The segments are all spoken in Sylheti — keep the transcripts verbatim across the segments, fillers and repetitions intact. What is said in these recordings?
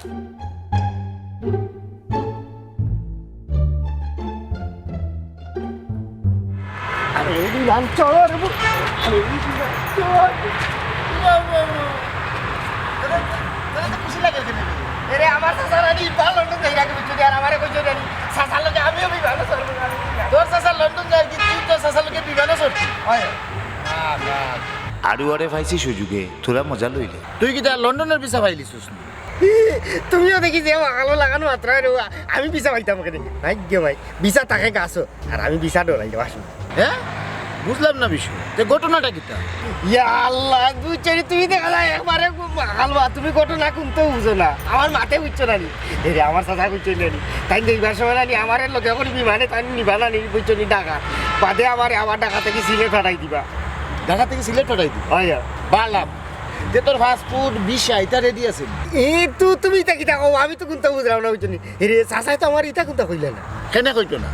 আরে বিমান চড়, আরে বিমান চড়। তোরে তো খুশি লাগে কেনে? এরে আমার চাচা রানি ইবা লন্ডন যাই রাখে বুঝছো, আর আমারে কইছো রানি চাচার লগে আমিও বিমানে চড়বো। তোর চাচা লন্ডন যায় কি, তুই তোর চাচার লগে বিমানে চড়তি? হয়। আরু আরে পাইছি সুযোগে, থুড়া মজা লইলে। তুই কিতা লন্ডনর ভিসা পাইলিছস নি? তুমিও দেখি যে মাকালো লাগানো মাত্র রে, আমি ভিসা পাইতাম কেনে? নাই গে ভাই, ভিসা থাকে গাছো, আর আমি ভিসা ডরাইলে আসুন। হ্যাঁ, বুঝলাম না বিষয়। তে ঘটনাটা কিতা? ইয়া আল্লাহ, বুঝছো নি? তুমি দেখা যায় একবারে মাকাল বা, তুমি ঘটনা কুনতাউ বুঝো না। আমার মাতে বুঝছো না নি? এরে আমার চাচা বুঝছো না নি? তাইন দেখবার সময় না নি, আমার লগে এখন বিমানে তাইন নিবা না নি, বুঝছো নি? ঢাকা বাদে আমার, আমার ঢাকা থাকি সিলেট ফাটাই দিবা। ঢাকা থাকি সিলেট ফাটাই দিবা? হয়। বালাম। তে তোর পাসপোর্ট, ভিসা ইতা রেডি আছে নি? এ তো তুমি ইতা কিতা কও, আমি তো কুনতা বুঝলাম না, বুঝছো নি? এরে চাচায় তো আমার ইতা কুনতা কইলে না। কেনে কইতো না?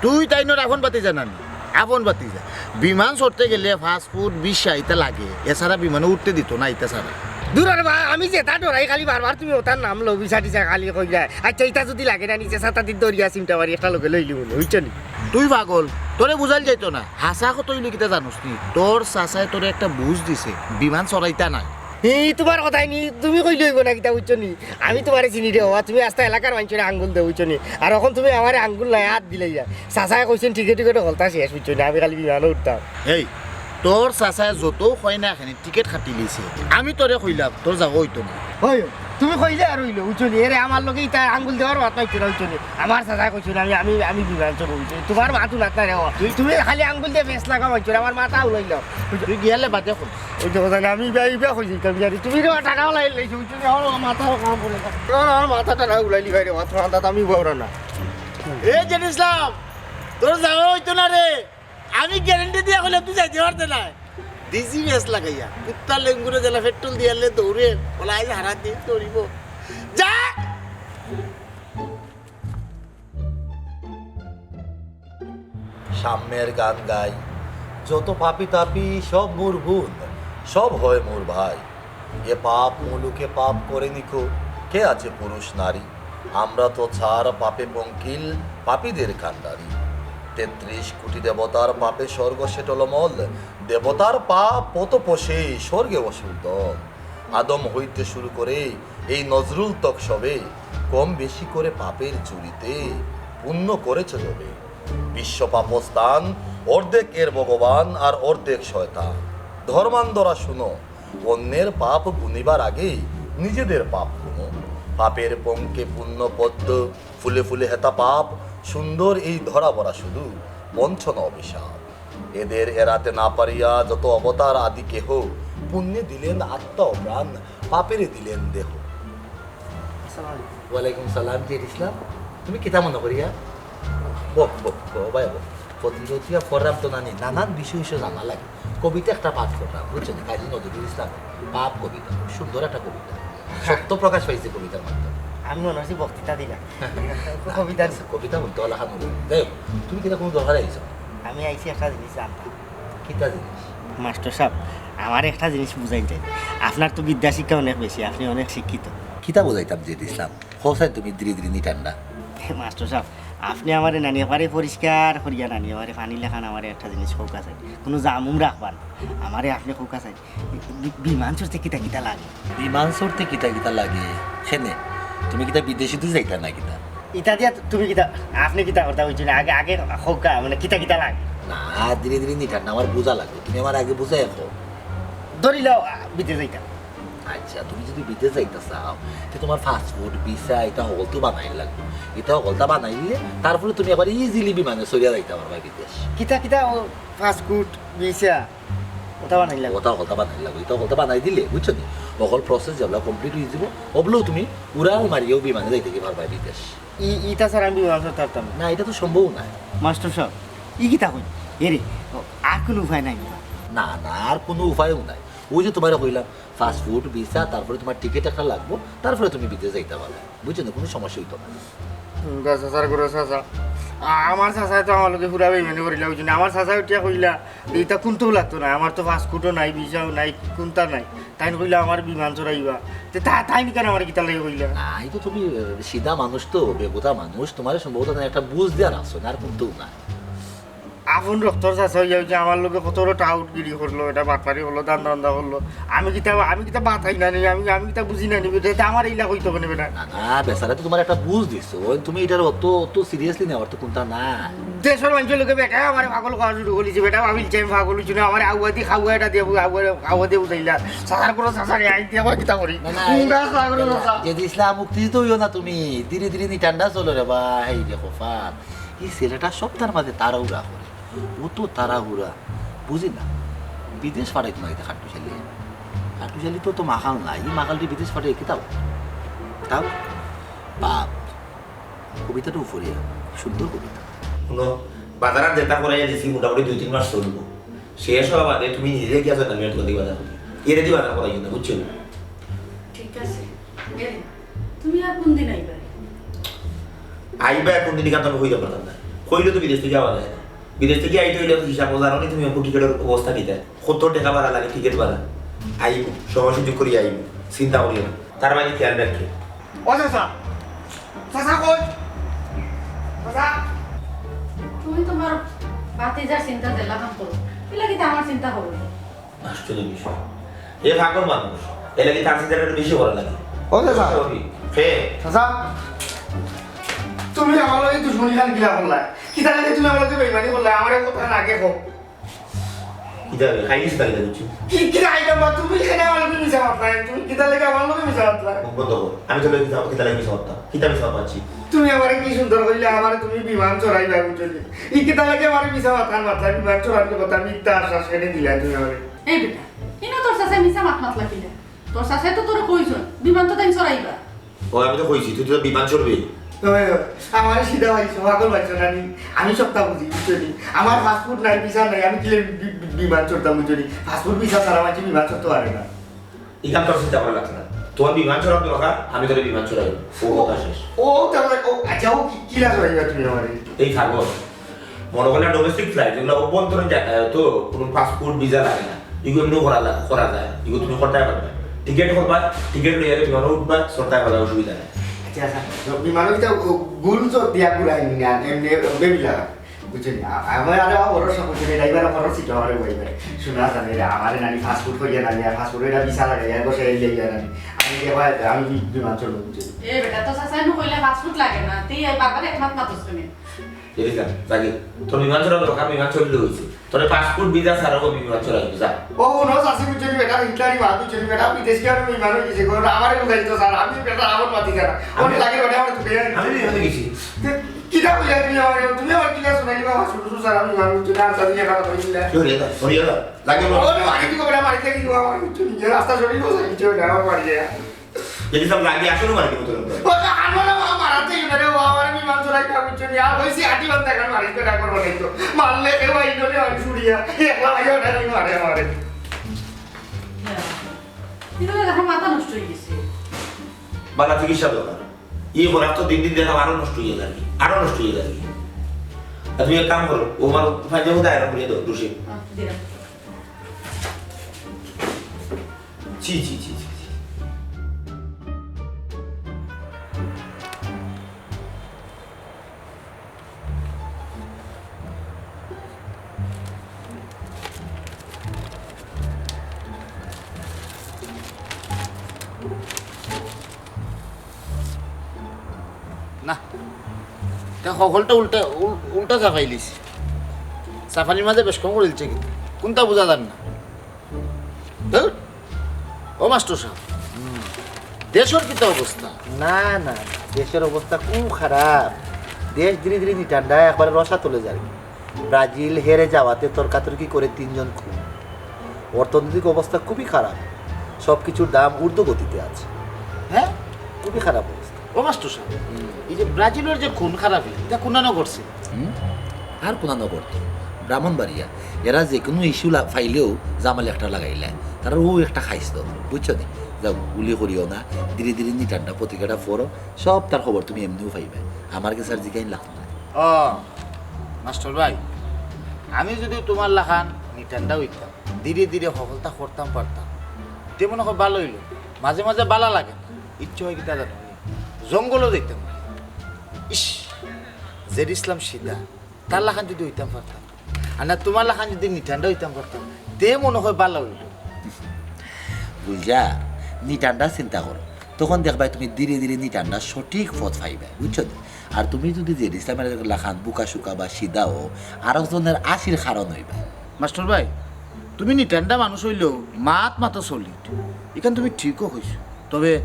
তুই তাইনর আপন ভাতিজা না নি? আপন ভাতিজা। বিমান চড়তে গেলে পাসপোর্ট, ভিসা ইতা লাগে, এছাড়া বিমানে উঠতে দিত না ইতা ছাড়া। দূর আরে বা, আমি যেতা ডরাই খালি বারবার তুমি ওটার নাম লও, ভিসা টিসা খালি কইলা। আচ্ছা, ইতা যদি লাগে না, নিচে ছাতা দি দরিয়া চিমটা মারি একটা লগে লইলি মনে, বুঝছো নি? তুই পাগল, তোরে বুঝাইল যাইতো না। হাছা কথা অইলে কিতা জানোস নি? তোর চাচায় তোরে একটা বুঝ দিছে, বিমান চড়াইতা নায়। এই তোমার কথাই নি, তুমি কইলে অইবো না কিতা, বুঝছো নি? আমি তোমারে চিনি রে বাবা, তুমি আস্তা এলাকার মানষরে আঙ্গুল দেও, বুঝছো নি? আর অখন তুমি আমারে আঙ্গুল নায়, আত দিলাইয়া। চাচায় কইছইন টিকেট টিকেট হকলতা শেষ, বুঝছো নি? আমি খালি বিমানো উঠতাম। এই, তোর চাচায় যত কয় না কেনে, টিকেট কাটিলিছে। আমি তোরে কইলাম, তোর যাওয়া অইতো না। হয়, তুমি কইলে আর অইলো, বুঝছো নি? এরে আমার লগে ইতা আঙ্গুল দেওয়ার মাত মাতিও না, বুঝছো নি? আমার চাচায় কইছইন আমি, আমি, আমি বিমান চড়বো, বুঝছো নি? তোমার মাত হুনাত নায় রে বাবা। তুই, তুমি খালি আঙ্গুল দিয়া ফেস লাগাও, বুঝছো নি? আমার মাথা উড়াইলাও। তুই গিয়ালে বাদে কইস। ওই যে কথা না, আমি ইবা, ইবা কইছি, ইতা বিয়ারি। তুমি তো টাকা উলাই লাইছো, বুঝছো নি? আমার মাথা কাম করে না। আমার, আমার মাথা টাকা উড়াইলি ভাই রে, মাথা মাথা আমি বড় না। এ জেড ইসলাম, তোর যাওয়া অইতো না রে। আমি গ্যারান্টি দিয়া কইলাম তুই যাইতে পারতে না। ডিজি বেস লাগাইয়া, কুত্তা লেঙ্গুরে যেলা পেট্রোল দিয়ালে দৌড়ে, ওলা আইজ হারা দিন দৌড়িব। যা! সাম্যের গান গাই, যত পাপী তাপী সব মোর বোন, সব হয় মোর ভাই। এ পাপ মুলুকে পাপ করে নিকো, কে আছে পুরুষ নারী? আমরা তো ছাড় পাপে পঙ্কিল, পাপীদের কাণ্ডারি। তেত্রিশ কোটি দেবতার পাপে স্বর্গ সে টলমল, দেবতার পাপ পথ পশে স্বর্গে অসুর দল। আদম হইতে শুরু করে এই নজরুল তক সবে, কম বেশি করে পাপের চুরিতে পুণ্য করেছ জবে। বিশ্ব পাপস্থান, অর্ধেক এর ভগবান আর অর্ধেক শয়তান। ধর্মান্ধরা শুনো, অন্যের পাপ গুনিবার আগে নিজেদের পাপ গুনো। পাপের পঙ্কে পুণ্য পদ্ম, ফুলে ফুলে হেতা পাপ, সুন্দর এই ধরা ভরা শুধু বঞ্চনা অভিশাপ। এদের এড়াতে না পারিয়া যত অবতার আদি কেহ, পুণ্যে দিলেন আত্মা ও প্রাণ, পাপেরে দিলেন দেহ। আসসালামু আলাইকুম। ওয়ালাইকুম সালাম, জেড ইসলাম। তুমি কিতা মনে করিয়া? বহ, বহ, বহ, ভাই, বহ। প্রতিযোগিতা করলাম তো নানি, নানান বিষয় বিষয় জানা লাগে। কবিতা একটা পাঠ করলাম, বুঝছো নি? কাজী নজরুল ইসলাম, পাপ কবিতা, খুব সুন্দর একটা কবিতা। সত্য প্রকাশ পাইছে কবিতার মাধ্যমে। আমি মনে হচ্ছে বক্তৃতা দিলাম। কবিতা আচ্ছা, কবিতা বলতে হলে হাত উঠে। যাই হোক, তুমি কিতা কোনো দরকারে আইছো? আমি আইছি একটা জিনিস জানতাম। কিতা জিনিস? মাস্টার সাহেব, আমার একটা জিনিস বুঝাইন চাই। আপনার তো বিদ্যা শিক্ষা অনেক বেশি, আপনি অনেক শিক্ষিত। কিতা বুঝাইতাম জেড ইসলাম? হোসেন তুমি ধীরে ধীরে নিটান্ডা। মাস্টার সাহেব, আপনি আমারে নানি একবারে পরিষ্কার করিয়া নানি আমারে পানি লেখান আমারে একটা জিনিস কউক্কা চাই। কোনো জামুম রাখবা না। আমারে আপনি কউক্কা চাই। বি-, বিমান চড়তে কিতা কিতা লাগে? বিমান চড়তে কিতা কিতা লাগে? সেনে, তুমি কিতা বিদেশে তো যাইতা না কিতা? ইতা দিয়া তুমি কিতা, আপনি কিতা করতা বুঝছো না? আগে, আগে কউক্কা, মানে কিতা কিতা লাগে? না, ধীরে ধীরে নিটান্ডা, আমার বুঝা লাগবে। তুমি আমার আগে বুঝাই রাখো। ধরি লও, আ, বিদেশ যাইতা। আচ্ছা, তুমি যদি বিদেশ যাইতা চাও, তে তোমার পাসপোর্ট, ভিসা, ইতা হকল তো বানাই লাগবো। ইতা হকলতা বানাইলে তারপরে তুমি আবার ইজিলি বিমানে চড়িয়া যাইতা পারবা বিদেশ। কিতা কিতা ও পাসপোর্ট, ভিসা, ওটা বানাই লাগবো। ওটা হকলতা বানাই লাগবো, ইতা হকলতা বানাই দিলে, বুঝছো নি? হকল প্রসেস যেবলা কমপ্লিট হয়ে যাব, ওবলাউ তুমি উড়াল মারিয়াও বিমানে যাইতে কি পারবা বিদেশ। ই-, ইতা ছাড়া আমি বিমান চড়তে পারতাম না। না, এটা তো সম্ভব না। মাস্টার সাহেব, ই কিতা কই? এরে, ও, আর কোনো উপায় নাই নি? না, না, আর কোনো উপায়ও নাই। ওই যে তোমারে কইলাম, পাসপোর্ট, ভিসা, তারপরে তোমার টিকিট একটা লাগবো, তারপরে তুমি বিদেশ যাইতে পারবে, বুঝছো না? কোনো সমস্যা হইতো না। হুম, চাচা, স্যার, গুরু চাচা, আ-, আমার চাচায় তো আমার লগে পুরা বেইমানি করিলা, বুঝছনি? আমার চাচায় উঠিয়া কইলা, "ইতা কুন্তাউ লাগতো না, আমার তো পাসপোর্টও নাই, ভিসাও নাই, কুন্তা নাই।" তাইন কইলা, "আমার বিমান চড়াইবা।" তে তা-, তাইন কেনে আমারে কিতার লাগি কইলা? না, এই তো তুমি, আহ, সিধা মানুষ তো, বেহুদা মানুষ, তুমারে সম্ভবত তাইন একটা বুঝ দিয়া রাখছইন, আর কুন্তাউ না। আপন রক্তর চাচা অইয়া, অইয়া আমার লগে কত বড় টাউটগিরি করলো, এটা বাটপারি করলো, ধান্দা-ধান্দা করলো। আমি কিতা, আমি কিতা ভাত খাই না নি, আমি, আমি কিতা বুঝি না নি, বেটা, এটা আমার ইলা কইতো কেনে বেটা? না, না, বেচারা তো তুমারে একটা বুঝ দিছে, ওই তুমি ইটার অত, অত seriously নেওয়ার তো কুন্তা না। দেশর মানষর লগে বেটায় আমারে পাগল কওয়া শুরু করিছে, বেটা ভাবিলছে আমি পাগল অইছি না, আমারে আউয়া দি খাওয়া এটা দিয়া, আউয়া, আউয়া দিয়া উঠাইলা। চাচার ঘরর চাচারে আইন দিয়া কয় কিতা করি? না, না, মুন্ডা চাচার ঘরর চাচা। যে ইসলাম মুক্তি তো অইও না তুমি, ধীরে ধীরে নিটান্ডা চলো রে বা, এই দেখো ফান। এই ছেলেটা সবতার মাঝে তাড়াহুড়া করে। ও তো তাড়াহুড়া, বুঝি না। বিদেশ পাঠাইতো না কিতা খাট্টুশালী। খাট্টুশালী তো, তো মাখাল না, এই মাখালটি বিদেশ পাঠাই কিতাও। তাও বাপ, কবিতাটা উপরে, সুন্দর কবিতা। হুনো, বাজার আর যেটা করাইয়া দিছি, মোটামুটি দুই তিন মাস চলবো। শেষ হওয়া বাদে তুমি নিজে গিয়া জানো, আমি আর তোমাদের বাজার করি। এরে দি বাজার করাই না, বুঝছো? ঠিক আছে, গেলে। তুমি আর কোন দিন আইবা? আইবা কোন দিন, কারণ আমি কইতে পারতাম না। কইলে তো বিদেশ থেকে আওয়া যায় না। বিদেশ থেকে আইতে হইলে তো হিসাব জানো নি তুমি, এখন টিকিটের অবস্থা কিতা? কত টাকা ভাড়া লাগে টিকিট ভাড়া? আইব, সময় সুযোগ করি আইব, চিন্তা করিও না। তার মানে খেয়াল রাখি। ও চাচা, চাচা কই? চাচা। তুমি তোমার ভাতিজার চিন্তা দিলা কাম করো, এর লাগি তো আমার চিন্তা হবে না। আশ্চর্য বিষয়, এ পাগল মানুষ, এর লাগি তার চিন্তাটা একটু বেশি করা লাগে। ও চাচা। স্বাভাবিক। হে। চাচা, তুমি আমার লগে দুশমনি খান কিলা করলা? কিতা লাগে তুমি আমার লগে বেইমানি করলা? আমার এক কথা না কে কও। কিতা রে? খাই গেছি তাই বুঝছি। কি, কি খাইতাম বা? তুমি কেনে আমার লগে মিছা মাতলা? তুমি কিতা লাগে আমার লগে মিছা মাতলা? মুখ বন্ধ কর। আমি তোর লগে কিতা, কিতা লাগে মিছা মাতলাম? কিতা মিছা মাতছি? তুমি আমারে কি সুন্দর কইলে, আমারে তুমি বিমান চড়াইবা, বুঝছো নি? ই কিতা লাগে আমারে মিছা মাত খান মাতলা? বিমান চড়ানোর কথা মিথ্যা আশ্বাস কেনে দিলা তুমি আমারে? এই বেটা, ইনো তোর চাচায় মিছা মাত মাতলা কিলা? তোর চাচায় তো তোরে কইছইন, বিমান তো তাইন চড়াইবা। ও, আমি তো কইছি, তুই তো বিমান চড়বি। ওই, ওই, আমারে সিধা পাইছো, পাগল পাইছো না নি? আমি সবটা বুঝি, বুঝছো নি? আমার পাসপোর্ট নাই, ভিসা নাই, আমি কিলা বি-, বি-, বিমান চড়তাম, বুঝছো নি? পাসপোর্ট ভিসা ছাড়া মানষে বিমান চড়তে পারে না। ইখান তোর চিন্তা করা লাগছে না। তোর বিমান চড়ার দরকার, আমি তোরে বিমান চড়াই। ও কথা শেষ। ও, তাহলে, ও, আচ্ছা, ও কি, কিলা চড়াইবা তুমি আমারে? এই থাকো। মনে করলে ডোমেস্টিক ফ্লাইট, যেগুলো অভ্যন্তরীণ যাতায়াত, তো কোনো পাসপোর্ট, ভিসা লাগে না। এগুলো এমনিও করা লা-, করা যায়। এগুলো তুমি করতে পারবে। টিকিট করবা, টিকিট লইয়া বিমানে উঠবা, চড়তে পারবে, অসুবিধা নেই। আচ্ছা, আচ্ছা। তো বিমানে কি তা গু-, গুল চোখ দিয়া ঘুরাই না, এমনি বেবি লাগা? বুঝছো নি? আ-, আমার আরো ভরসা করছে না, ড্রাইভার ভরসা সিট আমারে বইবে। শোনা জানে, এটা আমারে নানি পাসপোর্ট করিয়া নানি, আর পাসপোর্ট এটা ভিসা লাগে, এর বসে এই জায়গা নানি। আমি কি হয়, আমি বি-, বিমান চড়বো, বুঝছো নি? এ বেটা, তো চাচায় নু কইলে পাসপোর্ট লাগে না, তুই এই বারবার একমাত মাতস কেনে? এদিকে, জাগি, তোর বিমান চড়ার দরকার, বিমান চড়লে হইছে। তোর পাসপোর্ট ভিসা ছাড়াও আমি বিমান চড়াই, যা। ও, হুনো, চাচি, বুঝছো নি, বেটা হিটলারি মা, বুঝছো নি, বেটা বিদেশ গিয়া আমি বিমান হয়ে গেছে, কোনো আমারে বুঝাই তো স্যার, আমি বেটা আমার মাতি যারা। আমি আমি লাগে বেটা আমার তুলে আমি বিমানে গেছি। কিতা কইলা তুমি আমারে? তুমি আমার কিলা শোনাই দিবা? আমার ছোট ছোট স্যার, আমি মানুষ, তুমি আর সাথে কথা কইলা। কি হইল এটা? হইল এটা? লাগে বলো। ওরে মারি দিব, ওরে মারি দিব, আমার কিছু নিজের রাস্তা সরিয়ে বসে কিছু না, আমার মারি যায়। যদি সব লাগে, আসলে মারি দিব তোর উপরে। ওরে আনো না, বাবা, মারাতে গেলে রে, বাবা, আমার বিমান চড়াই খাবি চুনি। আর হইছি আটি বান্ধা এখন মারিস, বেটা করবো নাই তো। মারলে কেউ আইলো রে, আমি ছুড়িয়া। একলা ভাই ওটা আমি মারে, মারে। কিন্তু দেখো, মাথা নষ্ট হয়ে গেছে। বালা চিকিৎসা দরকার। ই খরাপ তো দিন দিন দেখো আরো নষ্ট হয়ে যাবে, আরো নষ্ট হয়ে যাবে। আর তুমি এক কাম করো, ও আমার ফাইজা মধ্যে আয়রন করিয়া দাও, দুষে। আচ্ছা, দিলাম। ছি, ছি, ছি, ছি, ছি। না, তে হকলটা উল্টা, উল-, উল্টা চাপাইলিছি। চাপানির মাঝে বেশ কম করিলছে কিন্তু। কোনটা বুঝা যার না। ধুর। ও মাস্টার সাহেব, হুম। দেশর কিতা অবস্থা? না, না, না, দেশর অবস্থা খুব খারাপ। দেশ ধীরে ধীরে নিটান্ডা একবারে রসাতলে যার। ব্রাজিল হেরে যাওয়াতে তর্কাতর্কি করে তিনজন খুন। অর্থনৈতিক অবস্থা খুবই খারাপ, সব কিছুর দাম ঊর্ধ্বগতিতে আছে। হ্যাঁ, খুবই খারাপ অবস্থা। ও মাস্টার সাহেব, হুম। এই যে ব্রাজিলর যে খুন খারাপি, এটা কুনানো করছে? হুম? আর কুনানো করতো? ব্রাহ্মণবাড়িয়া। এরা যে কোনো ইস্যু লা-, ফাইলেও জামাল একটা লাগাইলায়। তারা ও একটা খাইছ তো, বুঝছো নি? যাও, গুলি করিও না, ধীরে ধীরে নিটান্ডা পত্রিকাটা পড়ো, সব তার খবর তুমি এমনিও পাইবে। আমার কাছে আর জিগাইন লাগতো না। ও মাস্টার ভাই, আমি যুদি তুমার লাখান নিটান্ডা অইতাম, ধীরে ধীরে হকলতা করতাম পারতাম, তে মনো কয় ভালা অইলো। মাঝে মাঝে ভালা লাগে না, ইচ্ছা অয় কিতা জানো নি? জঙ্গলো যাইতাম। ইস, জেড ইসলাম সিধা, তার লাখান যুদি অইতাম পারতাম, আর না তুমার লাখান যুদি নিটান্ডা অইতাম পারতাম, তে মনো কয় ভালা অইলো। বুঝা, নিটান্ডা চিন্তা করো, তখন দেখবায় তুমি ধীরে ধীরে নিটান্ডা সঠিক পথ পাইবায়, বুঝছো তো? আর তুমি যুদি জেড ইসলামর লাখান বুকা-শুকা বা সিধা অও, আরক জনর হাসির কারণ অইবায়। মাস্টার ভাই, তুমি নিটান্ডা মানুষ অইলেও মাত মাতো সলিড, ইখান তুমি ঠিকও কইছো। তবে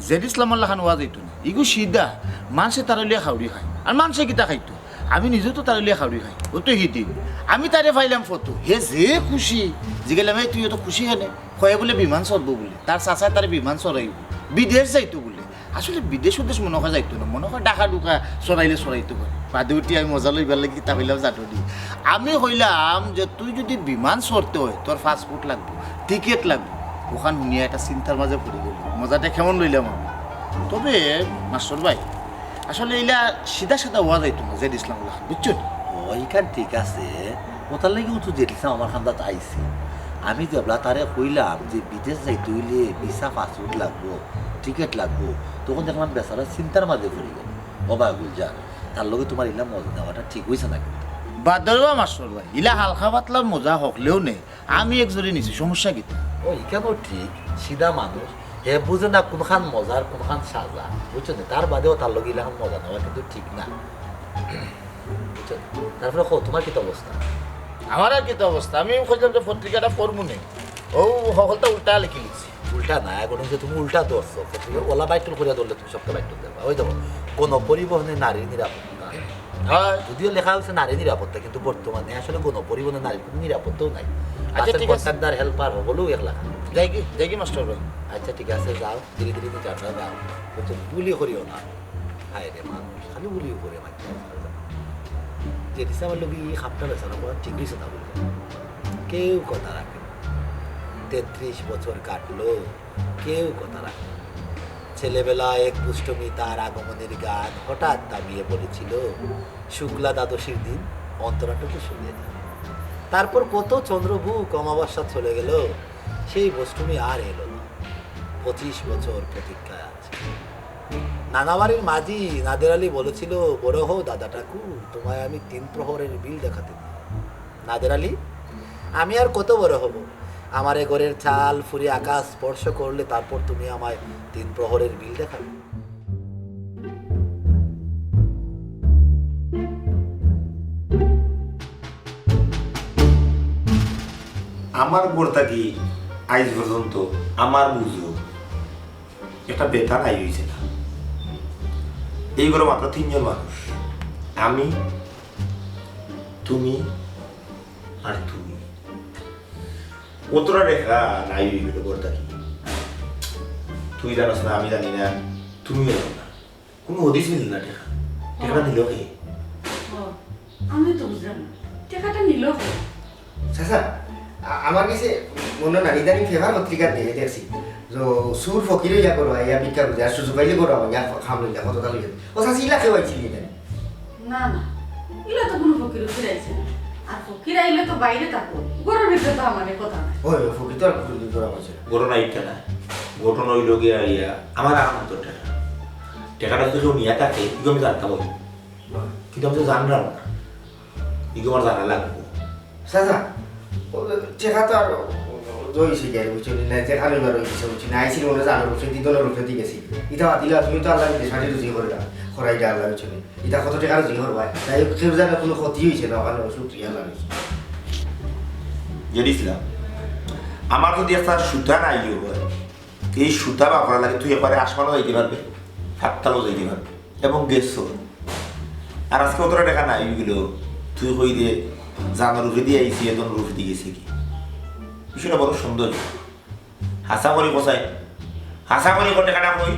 জেড ইসলামর লাখান অওয়া যাইতো না, ইগু সিধা, মানষে তারে লইয়া খাউরি খায়, আর মানষে কিতা খাইতো? আমি নিজেও তো তারে লইয়া খাউরি খাই, অউ তো হিদিন আমি তারে পাইলাম ফটো, হে যে খুশি, জিগাইলাম, "এই তুই অত খুশি কেনে?" কয় বুলে বিমান চড়বো বুলে, তার চাচায় তারে বিমান চড়াইবো, বিদেশ যাইতো বুলে। আসলে বিদেশ উদেশ মনো কয় যাইতো না, মনো কয় ঢাকা ঢুকা চড়াইলে চড়াইতো পারে। বাদে উঠি আমি মজা লইবার লাগি কিতা কইলাম জানো নি? আমি কইলাম যে তুই যুদি বিমান চড়তে অয়, তোর পাসপোর্ট লাগবো, টিকিট লাগবো। অখান হুনিয়া একটা চিন্তার মাঝে পড়ি গেলাম, মজাটা কেমন লইলাম আমি। তবে মাস্টার ভাই, আসলে ইলা সিধা সাদা অওয়া যাইতো না, জেড ইসলাম লাখান, বুঝছো নি? ও, ইখান ঠিক আছে, অতার লাগি তো জেড ইসলাম আমার কান্দাত আইছে। আমি যেবলা তারে কইলাম যে বিদেশ যাইতে অইলে ভিসা, পাসপোর্ট লাগবো, টিকিট লাগবো, তখন দেখলাম বেচারা চিন্তার মাঝে পড়ি গেল। ও বা গুলজার, তার লগে তুমার ইলা মজা নেওয়াটা ঠিক অইছে না কিন্তু। বাদ দেও বা মাস্টার ভাই, ইলা হালকা পাতলা মজা হকলেও নে, আমি একজরে নিছি, সমস্যা কিতা? ও, ইখানও ঠিক, সিধা মানুষ, হে বুঝে না কুনখান মজা আর কুনখান সাজা, বুঝছো নি? তার বাদেও তার লগে ইলাখান মজা নেওয়া কিন্তু ঠিক না, বুঝছো নি? তারপরে কও, তুমার কিতা অবস্থা? আমার আর কিতা অবস্থা? আমি কইলাম যে পত্রিকাটা পড়মু নে, অউ হকলতা উল্টা লেখি লিখছি। উল্টা না, অখন অইছে তুমি উল্টা ধরছো। পত্রিকা ওলা বাইটুল করিয়া ধরলে তুমি সবটা বাইটুল ধরবা। ওই দেখো, গণপরিবহনে নারীর নিরাপত্তা। হ্যাঁ। যদিও লেখা অইছে নারী নিরাপত্তা, কিন্তু বর্তমানে আসলে গণপরিবহনে নারীর কুনু নিরাপত্তাও নাই। আচ্ছা, আছে ঠিক আছে। কন্ট্রাক্টর, হেল্পার, হকলেউ একলা। যাইগি, যাইগি মাস্টার ভাই। আচ্ছা, ঠিক আছে, যাও, ধীরে ধীরে নিটান্ডা যাও। বুঝছো? বুলি করিও না। হায় রে মানুষ, খালি বুলি করে মারতে হয়। যে দিছে আমার লগে ই খাপটা বেচারা করা ঠিক অইছে না বুলে। কেউ কথা রাখে না। তেত্রিশ বছর কাটলো, কেউ কথা রাখে না। ছেলেবেলা এক দুষ্টুমি তার আগমনের গান হঠাৎ থামিয়ে বলেছিল, "শুক্লা দ্বাদশীর দিন অন্তরাটুকু শুনিয়ে দিন।" তারপর কত চন্দ্রভুক অমাবস্যা চলে গেল, সেই বষ্টমী আর এলো না। পঁচিশ বছর প্রতীক্ষায় আছে। নানাবাড়ির মাঝি নাদের আলী বলেছিল, "বড় হও দাদা ঠাকুর, তোমায় আমি তিন প্রহরের বিল দেখাতে দিই।" নাদের আলী, আমি আর কত বড় হব? আমার এ ঘরের চাল ফুরি আকাশ স্পর্শ করলে তারপর তুমি আমায় তিন প্রহরের বিল দেখাবে? আমার ঘর থাকি আইজ পর্যন্ত আমার বুঝো একটা বেটা নাই অইছে না। এই ঘরো মাত্র তিনজন মানুষ, আমি, তুমি আর তুমি। অতটা টেকা নাই অইগেলো ঘর থাকি। তুই জানোস না, আমি জানি না, তুমিও জানো না। কুনু হদিস মিলল না টেকা। টেকাটা নিল কে? ও, আমি তো বুঝলাম না। টেকাটা নিল কে? চাচা, আ-, আমার গেছে মনো নাই, ইদানিং পেপার পত্রিকাত দেখছি, যে চুর ফকির অইয়া ঘরো আইয়া ভিক্ষা খুজে, আর সুযোগ পাইলে ঘরো আইয়া কাম লইলা, কততা লইলা। ও চাচি, ইলা কেউ আইছিল ইদানিং? না, না, ইলা তো কুনু ফকির উকির আইছে না। আর ফকির আইলে তো বাইরে থাকো, ঘরর ভিতরে তো আমার কথা নাই। ওই, ওই ফকির তো আর কুনু দিন ঘরো আইছে না। ঘটনা ইটা না, ঘটনা অইলো গিয়া আইয়া আমার আর মতো টেকা। টেকাটা যদি কেউ নিয়া থাকে, ইগু আমি জানতাম অইবো। কিন্তু আমি তো জানলাম না, ইগু আমার জানা লাগবো। চাচা, ও, টেকা তো আর রইছে কি আর, বুঝছো নি? না, যে কারো এবার রইছে, বুঝছো নি? আইছিল মনে জানো, রূপসে দি, দোনো রূপসে দি গেছি। ইটা বাদ দিলা, তুমি তো আল্লাহ দিতে সাথে রুজি করে না, খরাইটা আল্লাহ, বুঝছো নি? ইটা কত টেকা রুজি করবা? তাই হোক, কেউ জানে কুনু ক্ষতি অইছে না, ওখানে শুক্রিয়া আল্লাহ রইছে। জেড ইসলাম, আমার যদি একটা সুতা নাই হয়, এই সুতা বাপরা লাগে তুই একবারে আসমানও যাইতে পারবে, ফাত্তালও যাইতে পারবে, এবং গেছো। আর আজকে অতটা টেকা নাই অইগেলো, তুই কই দে, জানোর রূপে দিয়ে আইছি, এজন রূপে দিয়ে গেছে কি? বিষয়টা বড় সুন্দর। হাছা করি কসাই, হাছা করি কটে কাটা কই?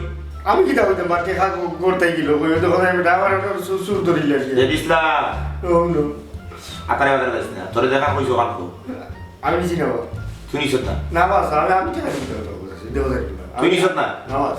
আমি কিতা কইতাম, বা টেকা গ-, গড়তাই গেল, কই, ওই তো কথা আমি ড্রাইভার একটা সু-, সুর ধরিল আর কি। জেড ইসলাম। ও, no। আতারে বাজারে যাইস না, তোরে দেখা কইছো কালকে। আমি নিছি না, বাবা। তুই নিছত না? না, বাস, আমি, আমি টেকা দিতে হবে, বাস, দেবো যাই না। তুই নিছত না? না, বাস।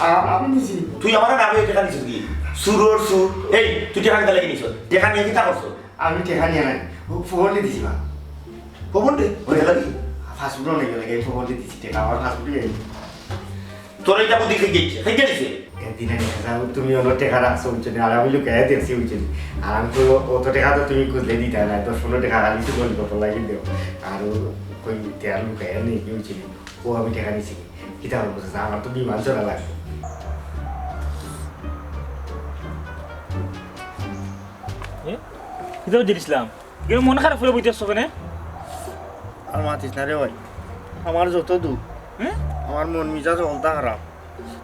আ-, আমি নিছি। তুই আমারে না কইয়া টেকা নিছস কি? চুরর চুর। এই, তুই টেকা কিতার লাগি নিছস? টেকা নিয়া কিতা করছস? আমি টেকা নিয়া নাই। ও, ফোন দিছি বা। খবর দে, ওই লাগি। ফাস্টফুড অনেক লাগে, আমি খবর দিছি, টেকা আমার ফাস্টফুডই আইছে। তোর ইটা বুদ্ধি খেয়ে গেছে, খেয়ে গেছে। একদিন আগে খাজা, তুমি অনো টেকা রাখছো, বুঝছো নি? আর আমি লুকাইয়া দেখছি, বুঝছো নি? আর আমি তো অত টেকা তো তুমি খুঁজলে দিতা না, দশ পনেরো টেকা খালি শুধু গল্প লাগি দেও। আর ও কই তেল লুকাইয়া নেই, কি বুঝছো নি? ও আমি টেকা নিছি। কিতা করবো চাচা, আমার তো বিমান চড়া লাগবে। এ? কিতা বুঝে দিছিলাম? কেউ মন খারাপ করে বইতে আসছো কেনে? আর মাতিস না রে ভাই, আমার যত দুঃখ, হ্যাঁ? আমার মন মিজাজ হলতা খারাপ।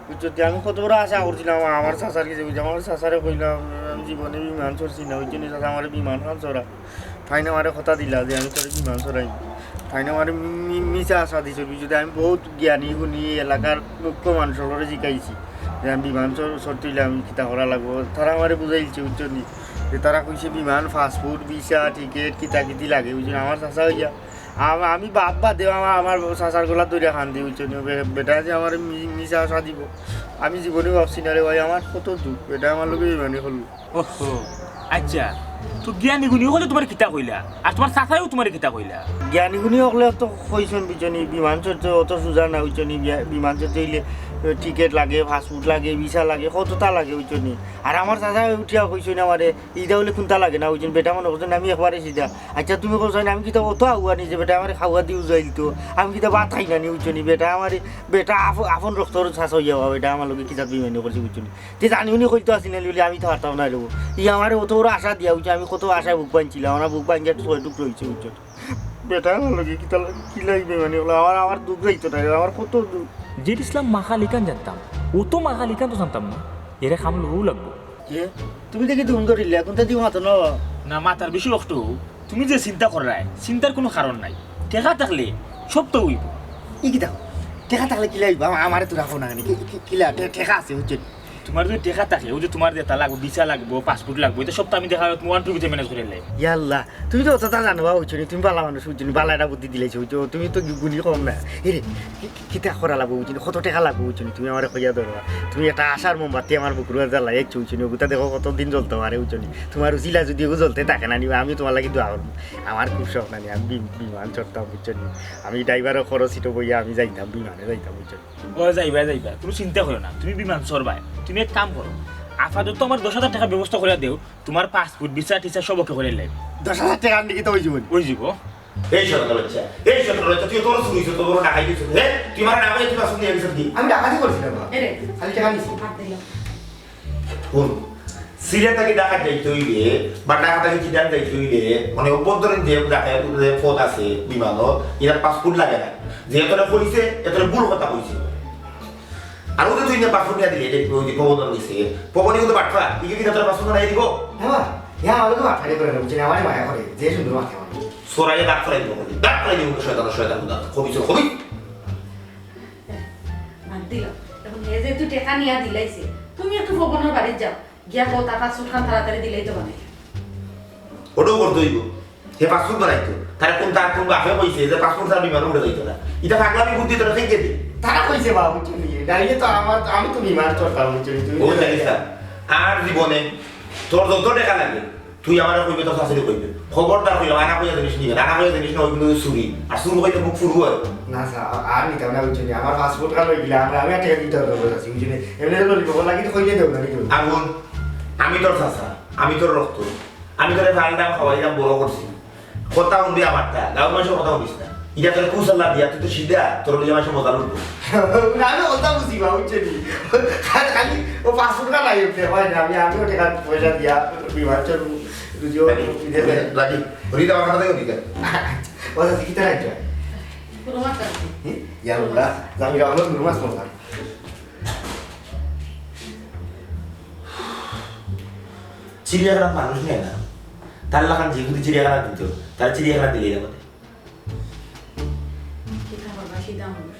বুঝছো, তে আমি কত বড় আশা করছিলাম আমার চাচার কাছে, বুঝছো, আমার চাচারে কইলাম, "আমি জীবনে বিমান চড়ছি না, ওই জন্য চাচা আমার বিমান খান চড়া।" তাইন আমারে কথা দিলা যে আমি তোরে বিমান চড়াইমু। তাইন আমারে মি-, মি-, মিছা আশা দিছে, বুঝছো, তে আমি বহুত জ্ঞানী গুণী এলাকার মুখ্য মানুষ অকলরে জিকাইছি যে আমি বিমান চড়-, চড়তে অইলে আমি কিতা করা লাগবো। তারা আমারে বুঝাইছে, বুঝছো নি? যে তারা কইছে বিমান, ফাস্টফুড, ভিসা, টিকিট, কিতা কিতি লাগে, বুঝছো নি? আমার চাচা অইয়া আম-, আমি বাপ বাদে আমার, আমার চাচার গলা ধরিয়া কান্দি, বুঝছো নি? বে-, বেটা যে আমারে মি-, মিছা আশা দিবো, আমি জীবনে ভাবছি না রে ভাই, আমার কত দুঃখ, বেটা আমার লগে বেইমানি করলো। ওহো, আচ্ছা, তো জ্ঞানী গুণী অকলে তুমারে কিতা কইলা? আর তুমার চাচায়ও তুমারে কিতা কইলা? জ্ঞানী গুণী অকলে তো কইছইন, বুঝছো নি, বিমান চড়তে অত সোজা না, বুঝছো নি, বিয়া-, বিমান চড়তে অইলে, এ, টিকিট লাগে, ফাস্টফুড লাগে, ভিসা লাগে, কততা লাগে, বুঝছো নি। আর আমার চাচায় উঠিয়া কইছইন আমারে, "ইটা অইলে কুনতা লাগে না", বুঝছো নি, বেটা মনে করছইন আমি একবারে সিধা। আচ্ছা, তুমি কইছো না, আমি কিতা অত আগুয়া নি যে বেটা আমারে খাওয়া দি উজাইলতো, আমি কিতা ভাত খাই না নি, বুঝছো নি, বেটা আমারে, বেটা আফ-, আপন রক্তর চাচা অইয়া, বেটা আমার লগে কিতা বেইমানি করছে, বুঝছো নি। তে জানি উনি কইতো আসি না বলে আমি তো পারতাম না রে। ই আমারে অত বড় আশা দিয়া, বুঝছো, আমি কত আশায় বুক বানছিলাম, আমার বুক বানছে ছয় টুকরো অইছে, বুঝছো। বেটা আমার লগে কিতা লা-, কিলা বেইমানি অইলো, আমার, আমার দুঃখ যাইতো না রে, আমার কত দুঃখ। জেড ইসলাম মাখা লিখান জানতাম, অত মাখা লিখান তো জানতাম না, এরে কাম লওয়াউ লাগবো। এ, তুমি দেখি দুম ধরিলে, কুনতা দি মাতো না? না, মাতার বেশি কষ্ট। তুমি যে চিন্তা কররায়, চিন্তার কুনু কারণ নাই। টেকা থাকলে সব তো অইবো। ই কিতা? টেকা থাকলে কিলা অইবো? আমা-, আমারে তো রাখো না, কি, কি, কিলা? টে-, টেকা আছে, বুঝছো? তুমার যদি টেকা থাকে, অউ যে তুমার যেতা লাগবো, ভিসা লাগবো, পাসপোর্ট লাগবো, ইতা সব তো আমি দেখা যাক, ওয়ান টু ভিতরে ম্যানেজ করিলাই। ইয়াল্লা, তুমি তো অততা জানো বা, বুঝছো নি? তুমি ভালা মানুষ, বুঝছো নি? ভালা একটা বুদ্ধি দিলাইছো, বুঝছো? তুমি তো গু-, গুণী কম না। এরে, কি, কি, কিতা করা লাগবো, বুঝছো নি? কত টেকা লাগবো, বুঝছো নি? তুমি আমারে কইয়া ধরো। তুমি একটা আশার মোমবাতি আমার বুকুর মাঝে জ্বালাইছো, বুঝছো নি? অগুতা দেখো কতদিন জ্বলতে পারে, বুঝছো নি? তুমার উছিলা যদি অগু জ্বলতে থাকে না নি, আমি তুমার লাগি দোয়া করমু। আমার খুব শখ না নি, আমি বি-, বিমান চড়তাম, বুঝছো নি? আমি ড্রাইভারর খরচ সিটো বইয়া আমি যাইতাম, বিমানে যাইতাম, বুঝছো নি? ও যাইবা, যাইবা, কুনু চিন্তা করো না, তুমি বিমান চড়বায়। তুমি এক কাম করো, আপাতত আমার দশ হাজার টেকার ব্যবস্থা করিয়া দেও, তুমার পাসপোর্ট, ভিসা টিসা সব ওকে করিয়া লাই। দশ হাজার টেকা আনলে কিতা অইযিবো? অইযিবো। এই শয়তানর বাচ্চা, এই শয়তানর বাচ্চা, তুই তোর শুরু অইছস, তোর বড় ডাকাতি অইছস, হে? তুই আমারে না কইয়া তুই পাসপোর্ট নিয়া গেছস কি? আমি ডাকাতি করছি না, বাবা। এরে, খালি টেকা নিছি। হাত দিল। হুন, সিলেট থাকি ঢাকা যাইতে অইলে, বা ঢাকা থাকি চিটাগাং যাইতে অইলে, মানে, অভ্যন্তরীণ যে যাতায়াত যে পথ আছে, বিমানও, ইটা পাসপোর্ট লাগে না। যে এতরে কইছে, এতরে ভুল কথা কইছে। আর অউ যে তুই না পাসপোর্ট নিয়া দিলে, এটা ওই যে পবনর গেছে, পবনই কিন্তু বাটপার, ইগে কিনা তোর পাসপোর্ট বানাই দিব? হ্যাঁ, ইয়া, আমারে তো মাথায় করে না, বুঝলি, আমারে মায়া করে, যে সুন্দর মাথায় আমার। সরাইয়া দাঁত ফলাই দিব, দাঁত ফলাই দিব, শয়তান, শয়তান, দাঁত, কবি, কবি। বাদ দিল। এখন হে যেহেতু টেকা নিয়া দিলাইছে, তুমি একটু পবনর বাড়িত যাও, গিয়া কও, তার পাসপোর্ট খান তাড়াতাড়ি দিলাই তো বানাই। ওটাও করতে অইব। হে পাসপোর্ট বানাইতো। তারে কোন, তার কোন বাপে কইছে যে পাসপোর্ট ছাড়া বিমানে উঠা যাইতো না? ইটা পাগলামি বুদ্ধি তোরা কে দে? তারা কইছে বাবা, বুঝছো নি? নাইলে তো আমার, আমি তো বিমান চড়তাম, বুঝছো নি? তুমি ও তো জানিস না। আর জীবনে তোর যত টেকা লাগে, তুই আমারে কইবে, তোর শাশুড়ি কইবে। খবরদার কইলাম, আনা কইয়া জিনিস নিবে না, আনা কইয়া জিনিস না, ওইগুলো চুরি। আর চুর কইলে মুখ ফুরু হয়। না স্যার, আ-, আর নিতাম না, বুঝছো নি? আমার পাসপোর্ট কার্ড অইগেলে আমরা, আমি একটা দিতে পারবো, বুঝছো নি? এমনি তো ললিপপ লাগে, তো কইলে দেবো না, নিতে হবে। আগুন, আমি তোর চাচা, আমি তোর রক্ত। আমি তোরে পাললাম, খাওয়াইলাম, বড় করছি। কথা হুনবি আমারটা, গাঁওর মানষর কথা হুনিস না। ইটা তোরে কুশলা দিয়া, তুই তো সিধা, তোর লগে মানষে মজা লুটবো। না, আমি কথা বুঝি বা, বুঝছো নি? খালি, খালি ও পাসপোর্ট কার্ড লাগে, উঠে হয় না, আমি, আমিও টেকা পয়সা দিয়া বিমান চড়বো, যদিও রাখি, বিদেশে। রাখি, ঘুরি যাওয়ার কথা থেকে ঘুরি যা। ও, আচ্ছা, কিতা রাখছো? গরু মাছ আছে। হুম? ইয়া আল্লাহ, আমি রাখলাম গরু মাছ মজা। চিড়িয়াখানাত মানুষ নেয় না। তার লাখান যে যদি চিড়িয়াখানা দিত, তার চিড়িয়াখানা দিলেই আমাদের। কিতা করবা, সিধা মানুষ।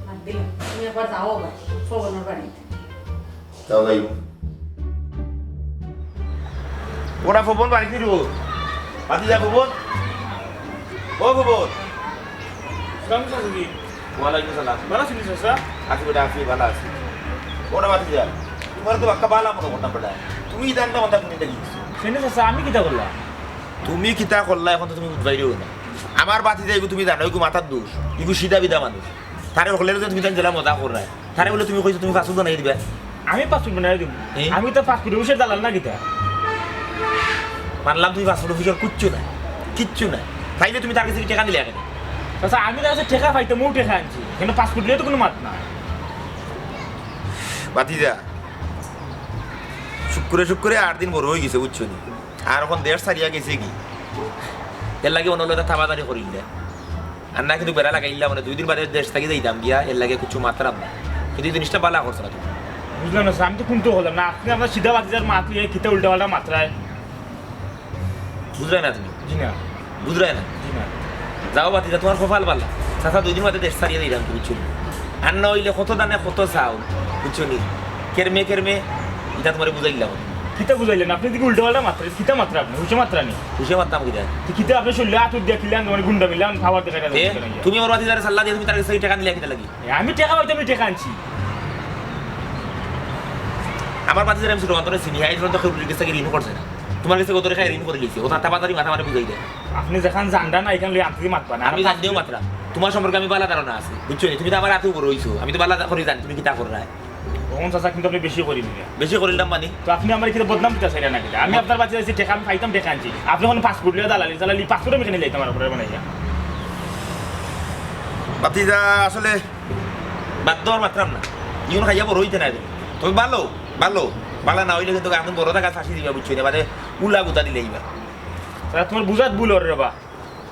বাদ দিলাম। তুমি একবার যাও আবার, পবনর বাড়িত। যাও যাইব। ওরা ফবন বাড়িত নি রে? ভাতিজা ফবন। ও ফবন। সালাম চাচা জি। ওয়ালাইকুম সালাম। ভালা আছইন নি চাচা? আছি বেটা, আছি, ভালা আছি। ওরা ভাতিজা, তুমারে তো বাক্কা ভালা মনো করতাম বেটা। তুমি ইদানটা কথা হুনি দেখি। কেনে চাচা, আমি কিতা করলাম? তুমি কিতা করলা, অখন তো তুমি বুঝবায় না। আমার ভাতিজা ইগু তুমি জানো, ইগু মাথার দোষ, ইগু সিধা বিধা মানুষ। তারে হকলে যে তুমি তান জেলা মজা কররায়। তারে বুলে তুমি কইছো তুমি পাসপোর্ট বানাই দিবা। আমি পাসপোর্ট বানাই দিমু? এ? আমি তো পাসপোর্ট অফিসর দালাল না কিতা? মানলাম তুমি পাসপোর্ট অফিসর, কিচ্ছু না, কিচ্ছু না। তাইলে তুমি তার গেছে টেকা নিলায় কেনে? আচ্ছা, আমি তার গেছে টেকা পাইতাম, অউ টেকা আনছি, কিন্তু পাসপোর্ট লইয়া তো কুনু মাত নাই। ভাতিজা, শুক্কুরে শুক্কুরে আট দিন বড় অইগেছে, বুঝছো নি? আর অখন দেশ ছাড়িয়া গেছেগি, এরলাগি অনর লগে তাবাদারি করিলে। আর না কিন্তু বেড়া লাগাইলা, মানে, দুই দিন বাদে দেশ থাকি যাইতাম গিয়া, এরলাগি কিচ্ছু মাতরাম না। কিন্তু ই জিনিসটা ভালা করছো না তুমি। বুঝলাম না, স্যার, আমি তো কুন্তা করলাম না। আপনে আপনার সিধা ভাতিজার মাত লইয়া কিতা উল্টাপাল্টা মাতরায়? বুঝরায় না তুমি? জি না। বুঝরায় না? জি না। যাও ভাতিজা, তুমার কপাল ভালা। চাচা দুই দিন বাদে দেশ ছাড়িয়া যাইরাম, বুঝছো নি? আর না অইলে কত দানে কত চাও, বুঝছো নি? কেরমে কেরমে, ইটা তুমারে বুঝাইলাম। কিতা বুঝাইলা না? আপনে দেখি উল্টাপাল্টা মাতরা, কিতা মাতরা আপনে? হুশে মাতরা নি? হুশে মাতরাম কিতা? তো কিতা আপনে শরীলে আতর দিয়া কিলা, মানে, গুন্ডা মিলা, মানে, পাওয়ার দেখাইরা এ, তুমি আমার ভাতিজারে সাল্লা দিয়া তুমি তার গেছে টেকা নিলায় কিতার লাগি? এ, আমি টেকা পাইতাম, আমি টেকা আনছি। আমার ভাতিজারে আমি ছোট অন্তরে চিনি, হ্যাঁ, এই ধরনের তো কেউ গেছে গিয়া ঋণ করছে না। তুমার গেছে গত রেখায় ঋণ করিলিছে, ও তার তাবাদারি মাথা মারে বুঝাই দেয়। আপনে যেখান জানরা না, এখান লইয়া আন্তরিক মাতবা না। আমি জানলেও মাতরাম। তুমার সম্পর্কে আমি ভালা ধারণা আছে, বুঝছো নি? তুমি তো আমার আতে বড় অইছো, আমি তো ভালা করি জানি তুমি কিতা কররায়। অখন চাচা কিন্তু আপনে বেশি করি নিলা। বেশি করিলাম মানে? তো আপনে আমারে কিতা বদনাম দিতা চাইরা না কিতা? আমি আপনার বাড়িত আইছি, টেকা আমি পাইতাম, টেকা আনছি। আপনে অখন পাসপোর্ট লইয়া দালালি, দালালি, পাসপোর্ট আমি কেনে লইতাম আমার ঘরে বানাইয়া? ভাতিজা, আসলে বাদ দেও, আর মাতরাম না। ইগুন খাইয়া বড় অইতে নায়। তবে ভালো, ভালো, ভালা না অইলে কিন্তু এখন বড় থাকা ফাঁসি দিবা, বুঝছো নি? বাদে উলা গুতা দিলে ইবা। তারা তুমার বুঝাত ভুল অর রে বা।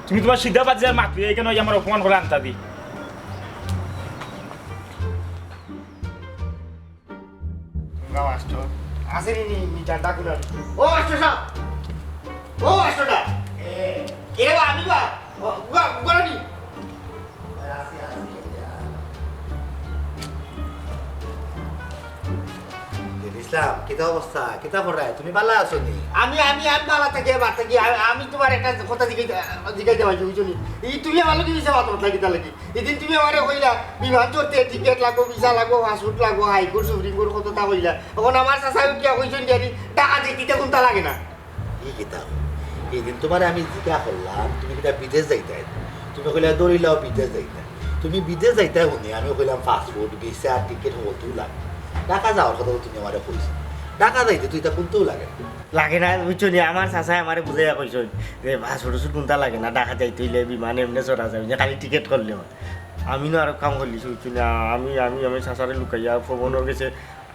তুমি তুমার সিধা ভাতিজার মাত লইয়া এখানো আমার অপমান করার আন্তাদি। গাও আষ্ট। আছে নি, নি, নি, ডাক ডাক না। ও আষ্ট সাহেব। ও আষ্ট সাহেব। এ, কে বা আমি বা? ও, উগা, উগা নি। ইসলাম, কিতা অবস্থা? কিতা কররায়? তুমি ভালা আছো নি? আমি, আমি, আমি ভালা থাকি, ভালা থাকি। আ-, আমি তুমারে একটা কথা জিগাইতে, জিগাইতে পারছি, বুঝছো নি? ই তুমি আমার লগে মিছা মাতো না, কিতা লাগি? ইদিন তুমি আমারে কইলা, বিমান চড়তে টিকিট লাগবো, ভিসা লাগবো, পাসপোর্ট লাগবো, হাইকোর্ট, সুপ্রিম কোর্ট কততা কইলা। অখন আমার চাচায় উঠিয়া কইছইন যে, ঢাকা যাইতে কুন্তা লাগে না। ই কিতা? ইদিন তুমারে আমি জিকা করলাম, তুমি কিতা বিদেশ যাইতায়? তুমি কইলা, ধরিলাও বিদেশ যাইতায়। তুমি বিদেশ যাইতায় হুনি, আমি কইলাম, পাসপোর্ট, ভিসা, টিকিট হকলতাউ লাগে। ঢাকা যাওয়ার কথা তো তুমি আমারে কইছো। ঢাকা যাইতে তো ইতা কুন্তাউ লাগে না। লাগে না, বুঝছো নি? আমার চাচায় আমারে বুঝাইয়া কইছইন যে পাসপোর্ট উসপোর্ট কুন্তা লাগে না, ঢাকা যাইতে অইলে বিমানে এমনে চড়া যায়, যে খালি টিকিট করলে অয়। আমি না আরো কাম করিলিছি, বুঝছো নি? আমি, আমি, আমি চাচারে লুকাইয়া ফবনর গেছে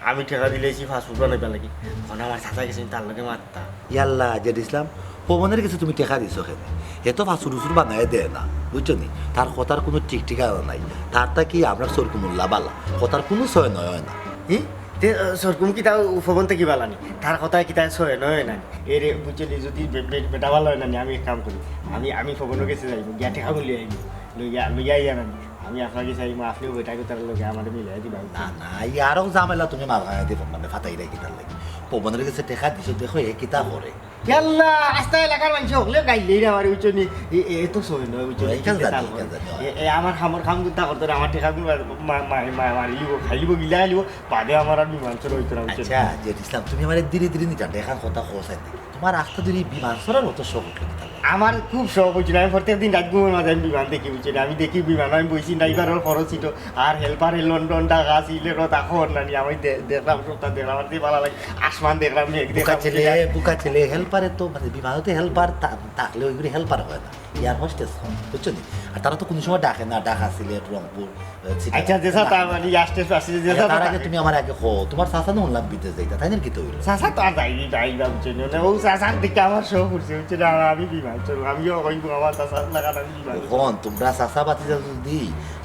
আমি টেকা দিলাইছি পাসপোর্ট বানাইবার লাগি। অখন আমার চাচা গেছে, তার লগে মাততাম। ইয়াল্লা, জেড ইসলাম, পবনর গেছে তুমি টেকা দিছো কেনে? হে তো পাসপোর্ট উসপোর্ট বানাইয়া দেয় না, বুঝছো নি? তার কথার কুনু ঠিক ঠিকানা নাই। তার থাকি আমরার সরকুমুল্লা ভালা, কথার কুনু ছয় নয় অয় না। ই? তে, আহ, সরকুম কিতা পবন থাকি ভালা নি? তার কথায় কিতা ছয় নয় অয় না? এরে, বুঝছো নি, যদি বে-, বে-, বেটা ভালা অয় না নি, আমি এক কাম করি। আমি, আমি পবনর গেছে যাইমু, গিয়া টেকা লইয়া আইমু। লইয়া, লইয়া আইয়া না নি? আমি আপনার গেছে আইমু, আপনেও বেটা কথার লগে আমারে মিলাই দিবা। না, না, ই আরো ঝামেলা তুমি মাথায় দিবা, মানে, ফাতাইরায় কিতার লাগি? পবনর গেছে টেকা দিছো, দেখো, হে কিতা করে। ইয়াল্লা, আস্তা এলাকার মানষে হকলে গাইল্লাইরা আমারে, বুঝছো নি? এ, এ, এ তো ছয় নয়, বুঝছো নি? ইখান জানি, ইখান জানি। এ, এ, আমার কামর কাম কুন্তা করতো না, আমার টেকা কুন্তা মা-, মা-, মা-, মারিলিবো, খাইলিবো, গিলা খাইলিবো, বাদে আমার আর বিমান চড়া অইতো না, বুঝছো নি? আচ্ছা, জেড ইসলাম, তুমি আমারে ধীরে ধীরে নিতা, টেকার কথা কও চাইতে। তুমার আখতা ধরি বিমান চড়ার অত শখ উঠলো কিতার লাগি? আমার খুব শখ অইছিল, আমি প্রত্যেক দিন রাইত ঘুমর মাঝে আমি বিমান দেখি, বুঝছো নি? আমি দেখি বিমান, আমি বইছি ড্রাইভারর খরচ ছিল, আর হেল্পারে লন্ডন, ঢাকা, সিলেট, তখন নানি আমি দে-, দেখলাম, সবতা দেখলাম, আমার যে ভালা লাগে, আসমান দেখলাম, মেঘ দেখলাম, বুকা ছেলে, বুঝছো নি? বুকা ছেলে, হেল্পারে তো, মানে, বিমানো তো হেল্পার থা-, থাকলে ওইগুলি হেল্পার হয় না, এয়ার হোস্টেস হয়, বুঝছো নি? আর তারা তো কুনু সময় ডাকে না, ঢাকা, সিলেট, রংপুর, আহ, চিটাগাং। আচ্ছা, যে স্যার, তার মানে, ইয়ার হোস্টেস আছে, যে আচ্ছা, স্যার, তার আগে তার তুমি আমারে আগে কও, তুমার চাচা না হুনলাম বিদেশ যাইতা, তাইন কিতা অইলো? চাচা তো আর যাইনি, যাইবা, বুঝছো নি? ও চাচার দেখে আমার শখ উঠছে, বুঝছো নি? আর আমি বিমান চড়বো, আমিও কইবো আমার চাচার লাগান আমি বিমান চড়বো। অখন তুমরা চাচা ভাতিজা যদি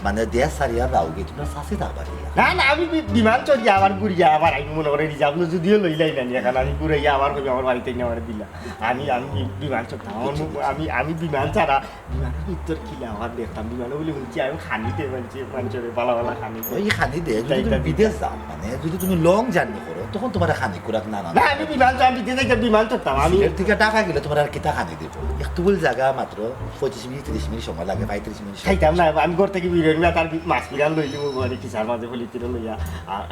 মানে দেশ ছাড়িয়া যাওগি, তুমরার চাচি থাকবা দিয়া। না, না, আমি বি-, বিমান চড়িয়া আবার ঘুরিয়া আবার আইমু মনে করি, রিজার্ভ যদিও লইলাই না নি, এখন আমি ঘুরাইয়া আবার কইবো আমার বাড়িত আইনা আমারে দিলা। আমি, আমি বি-, বিমান চড়তাম, আমার মু-, আমি, আমি বিমান ছাড়া, বিমানর ভিতর কিলা আমার দেখতাম, বিমানো বলে হুনছি আমি খানি দে মানছি, মানছি রে, বালা বালা খানি দে। ওই খানি দে, যদি তাই, তুমি তাই, বিদেশ তাই। যাও, মানে যদি তুমি লং জার্নি করো, তখন তুমার খানি খুরাক না, না, না, না। আমি বিমান চড়-, আমি বিদেশ যাইতাম, বিমান চড়তাম, আমি সিলেট থাকি ঢাকা গেলে তুমার আর কিতা খানি দিব? একটু বল জাগা মাত্র পঁচিশ মিনিট, তিরিশ মিনিট সময় লাগে, পঁয়ত্রিশ মিনিট সময়। খাইতাম না, আমি ঘর থাকি বেরোইমু, তার বি-, মাছ বিরান লইলিমু, মানে কিসার মাঝে পলিথিনে লইয়া, আর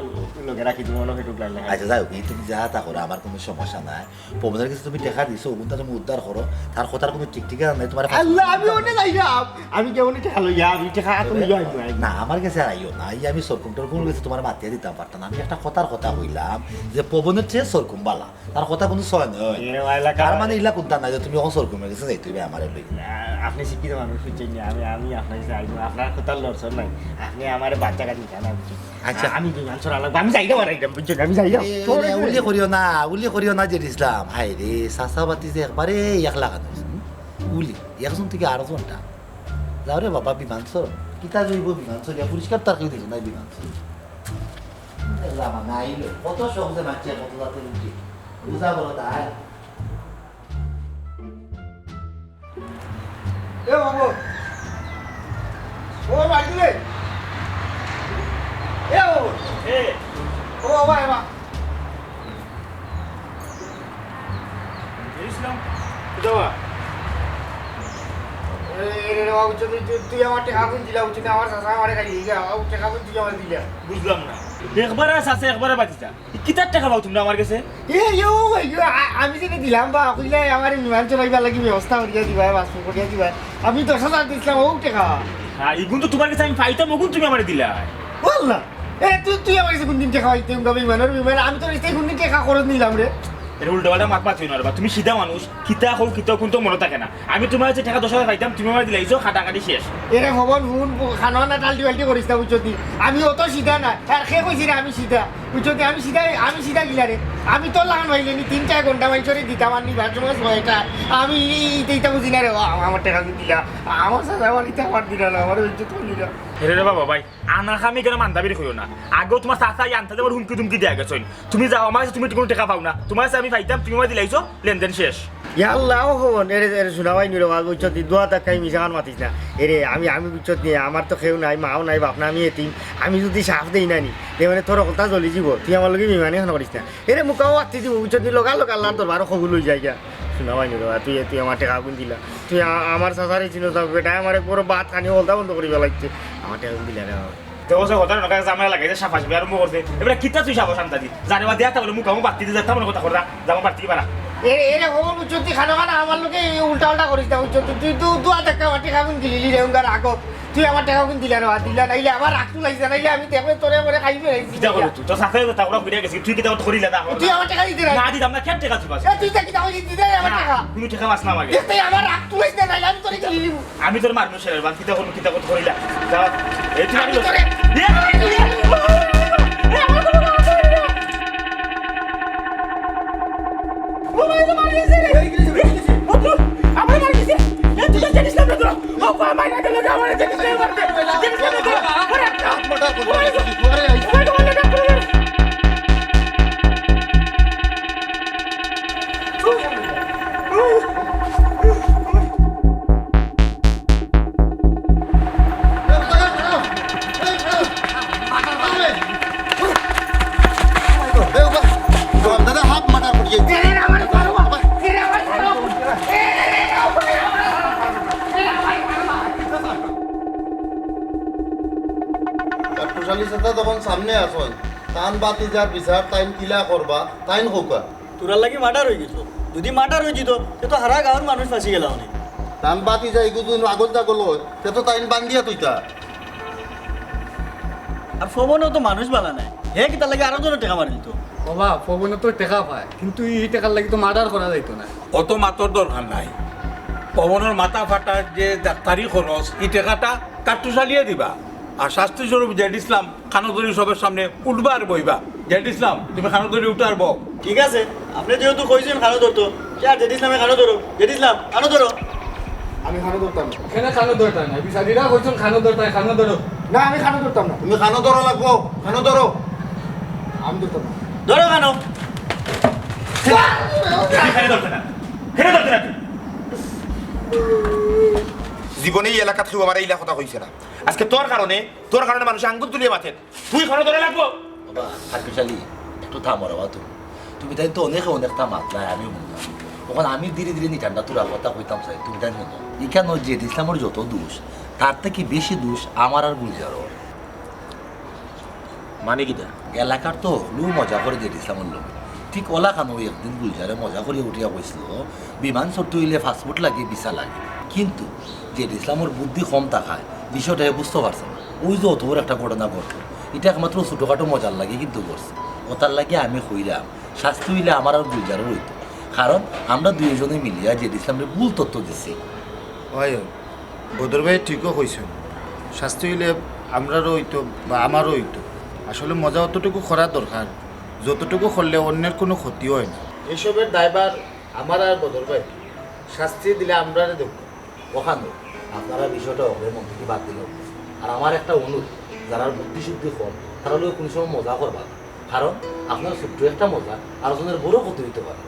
লগে রাখি দিমু, মনে হয় টুকলা লেখা। আচ্ছা, যাই হোক, এই তুমি যা তা করো, আমার কোনো সমস্যা নাই। পবনের কাছে তুমি টেকা দিছো, ওগুনটা তুমি উদ্ধার করো, তার কথার কোনো ঠিক ঠিকানা নাই, তুমার আল্লাহ, আমি ওনে যাইরাম, আমি কে ওনে টেকা লইয়া, আমি টেকা তো লইয়া আইমু, আইমু। না, আমার কাছে আর আইও না, এই আমি সরকুম টরকুমর কাছে তুমার মাতিয়া দিতাম পারতাম না, আমি একটা কথার কথা কইলাম যে পবনের চেয়ে সরকুম বালা। তার কথা কোনো ছয় নয়। এ, ওয়াইলা তার কাকা। মানে ইলা কুন্তা নাই যে তুমি অখন সরকুমর গেছে যাইতে অইবে আমারে লই। আ-, আপনি শিক্ষিত মানুষ, বুঝছেন নি? আমি, আমি আপনার গেছে আইবো, আপনার কথার লড়চড় নাই। আপনি আমারে বাচ্চা কাছে নিতে না, বুঝছেন? আচ্ছা। আমি বিমান চড়া লাগবো, আমি যাইতাম আর একদম, বুঝছেন? আমি যাইতাম। এ, তোর এ, উল্লেখ করিও না, উল্লেখ করিও না, জেড ইসলাম। হায় রে, চাচা ভাতিজা একবারে এক লাগানো হইছে, হুম? উলি, একজন থাকি আরো জনটা। যাও রে বাবা, বিমান চড়। কিতা যাইব বিমান চড়িয়া? পরিষ্কার তার কেউ দেখে নাই বিমান চড়। জামা না আইলো, কত সহজে মারছে, কত জাতের উঠে। বুঝা বড় তাই। এ বাবু। ও বাড়ি রে। এ বাবু। এ। ও বাবা, এ বাবা। এই ইসলাম। কিতা বা? এ, এ রে বাবু, তুই, তুই, তুই আমার টেকা কোন দিলা, বুঝলি? আমার চাচা আমারে খালি এই যা, বাবু, টেকা কোন তুই আমার দিলা? বুঝলাম না। একবারে চাচা, একবারে ভাতিজা। কিতার টেকা পাও তুমরা আমার গেছে? এ, এ, ও ভাই, এ, আ-, আমি যেটা দিলাম বা, কইলে আমার বিমান চড়াইবার লাগি ব্যবস্থা করিয়া দিবা, বাস করিয়া দিবা। আমি দশ হাজার দিছিলাম, ও টেকা। হ্যাঁ, ইগুন তো তুমার গেছে আমি পাইতাম, ওগুন তুমি আমারে দিলা। ওয়াল্লা, এ, তুই, তুই আমার গেছে কোনদিন টেকা পাইতে, উনকা বেইমানর বেইমান, আমি তোর গেছে কোনদিন টেকা খরচ নিলাম রে? এরে উল্টা পাল্টা মাত মাতিও না রে বা, তুমি সিধা মানুষ, কিতা কও, কিতা কও, কোন তো মনে থাকে না। আমি তুমার গেছে টেকা দশ হাজার পাইতাম, তুমি আমারে দিলাইছো, কাটাকাটি শেষ। এরে হবন হুন, খানো না টালটি বালটি করিস না, বুঝছো তুই? আমি অত সিধা না, আর কে কইছি রে আমি সিধা? বুঝছো নি? আমি সিধা, আমি সিধা কিলা রে? আমি তোর লাখান ভাই জানি তিন চার ঘন্টা মানষরে দিতাম আর নিবার সময় ছয়টা। আমি ই-, ই-, ইটা, ইটা বুঝি না রে। ও, আমা-, আমার টেকা দিলা। আমার সাথে আমার ইটা আমার দিলা না, আমার ইজ্জত করলি না। এরে রে বাবা ভাই, আনা খামি কেন মান্দা বেরি কইও না। আগেও তুমার চাচা ই আনতে যাবার হুমকি টুমকি দিয়া গেছইন। তুমি যাও, আমার কাছে তুমি কোনো টেকা পাও না। তুমার কাছে আমি পাইতাম, তুমি আমারে দিলাইছো, লেনদেন শেষ। ইয়াল্লা, ও হবন, এরে, এরে, শোনা ভাই নিরবাদ, বুঝছো নি? দোয়া তাক্কাই মিছা খান মাতিস না। এরে, আমি, আমি বুঝছো নি, আমার তো কেউ নাই, মাও নাই, বাপ নাই, আমি এতিম। আমি যদি সাফ দেই না নি, তে মানে তোর হকলতা জ্বলি যিবো, তুই আমার লগে বেইমানি খান করিস না। এরে মুখাও আত্তি দিব, বুঝছো নি, লগা লগ আল্লার দরবারো কবুল অই যায় গিয়া। শোনা ভাই নিরবাদ, তুই, তুই আমার টেকা গুন দিলা। তুই আ-, আমার চাচারে চিনস না, বেটায় আমার এক বড় ভাত খানি হকলতা বন্ধ করি ফালাইছে। আমার টেকা গুন দিলা রে বাবা। দেখো সে কথা নকা ঝামেলা লাগাইছে, সাফাসাফি আরম্ভ করছে। এবারে কিতা তুই সাফা শান্তা দি? জানে বা দেয়া তা বলে মুখামুখি বাত্তি দি যা, তেমন কথা কররা। যাবো বাড়তি বাড়া। এ-, এরে হবন, বুঝছো নি, খানো খানো আমার লগে উল্টা উল্টা করিস না, বুঝছো নি? তুই, তুই দু-, দোয়া তাক্কা আমার টেকা গুন দিলি রে, উঙ্গার আগো। তুই আমার টেকা গুন দিলা না, দিলা নাইলে আমার রাগ তুলাইছে, নাইলে আমি দেখবে তোরে মরে খাইবে। কিতা করো তুই? তোর সাথে তো তাকড়া ঘুরে গেছি, তুই কিতা করতে করিলা না? তুই আমার টেকা দিতে না। না দিতাম না, কেন টেকা তুই পাস? এ, তুই তা কিতা কইলি, দিতে আমার না, টেকা। কোনো টেকা পাস না আমাকে। এ, তুই আমার রাগ তুলাইস না, নাইলে আমি তোরে গিলি নিমু। আমি তোর মানুষ রে, বাদ কিতা করবো, কিতা করতে করিলা? যা, এই তুই আমি বাড়ি তোরে এ, কাট্টুশালী চাচা তখন সামনে আছইন, তান বাতিজার বিচার তাইন কিলা করবা, তাইন কউক্কা। তোরার লাগি মার্ডার অইগেছে। যদি মার্ডার অইযিতো, তে তো হারা গাঁওর মানুষ ফাঁসি গেলা অনে। তান বাতিজা ইগু যদি আগল জাগল অয়, তে তো তাইন বান্দিয়া থইতা। আর পবনও তো মানুষ বালা নায়, হে কিতার লাগি আরো জনর টেকা মারি দিতো? ও বা, পবনে তো টেকা পায়, কিন্তু ই টেকার লাগি তো মার্ডার করা যাইতো না। অত মাতর দরকার নাই। পবনর মাথা ফাটার যে ডাক্তারি খরচ, ই টেকাটা কাট্টুশালিয়ে দিবা। আর শাস্তি স্বরূপ জেড ইসলাম খানো ধরি সবর সামনে উঠবা আর বইবা। জেড ইসলাম, তুমি খানো ধরি উঠো আর বও। ঠিক আছে, আপনে যেহেতু কইছইন খানো ধরতো, তে আর জেড ইসলামে খানো ধরো। জেড ইসলাম, খানো ধরো। আমি খানো ধরতাম না। কেনে খানো ধরতায় না? বিচারিরা কইছইন খানো ধরতায়, খানো ধরো। না, আমি কানো ধরতাম না। তুমি কানো ধরা লাগবো, কানো ধরো। আমি ধরতাম না। ধরো কানো। তুমি কানো ধরতে না, কানো ধরতে না তুমি। জীবনে ই এলাকাত কেউ আমারে ইলা কথা কইছে না। আজকে তোর কারণে, তোর কারণে মানুষে আঙ্গুল তুলিয়া মাতের। তুই কানো ধরা লাগবো। বাবা, শক্তিশালী, একটু থামো রে বাবা তুমি। তুমি তাইন তো অনেকে অনেকটা মাতলায়, আমি হুনলাম। অখন আমি ধীরে ধীরে নিটান্ডা তুরার কথা কইতাম চাই, তুমি তাইন হুনো। ইখানো জেড ইসলামর যত দোষ, তার থাকি বেশি দোষ আমার আর গুলজারর। মানে কিতা? এলাকার তো হকলেউ মজা করে জেড ইসলামর লগে। ঠিক অলাখানো একদিন গুলজারে মজা করিয়া উঠিয়া কইছিল, বিমান চড়তে অইলে পাসপোর্ট লাগে, ভিসা লাগে। কিন্তু জেড ইসলামর বুদ্ধি কম থাকায় বিষয়টা হে বুঝতে পারছে না। অউ যে অত বড় একটা ঘটনা ঘটলো, ইটা একমাত্র ছোটখাটো মজার লাগি কিন্তু ঘটছে। অতার লাগি আমি কইরাম, শাস্তি অইলে আমার আর গুলজারর অইতো, কারণ আমরা দুইজনে মিলিয়া জেড ইসলামরে ভুল তথ্য দিছি। অয়, অয়, বদর ভাই ঠিকও কইছইন, শাস্তি অইলে আমরারও অইতো বা আমারও অইতো। আসলে মজা অতটুকু করা দরকার, যতটুকু করলে অন্যের কুনু ক্ষতি অয় না। এইসবের দায়ভার আমার আর বদর ভাই, শাস্তি দিলে আমরারে দেউক্কা। অখানো, আপনারা বিষয়টা হকলর মন থাকি বাদ দিলাউক্কা। আর আমার একটা অনুরোধ, যারার বুদ্ধি শুদ্ধি কম, তারার লগে কুনু সময় মজা করবা না। কারণ আপনার ছোট্ট একটা মজা আরোজনর বড় ক্ষতি অইতে পারে।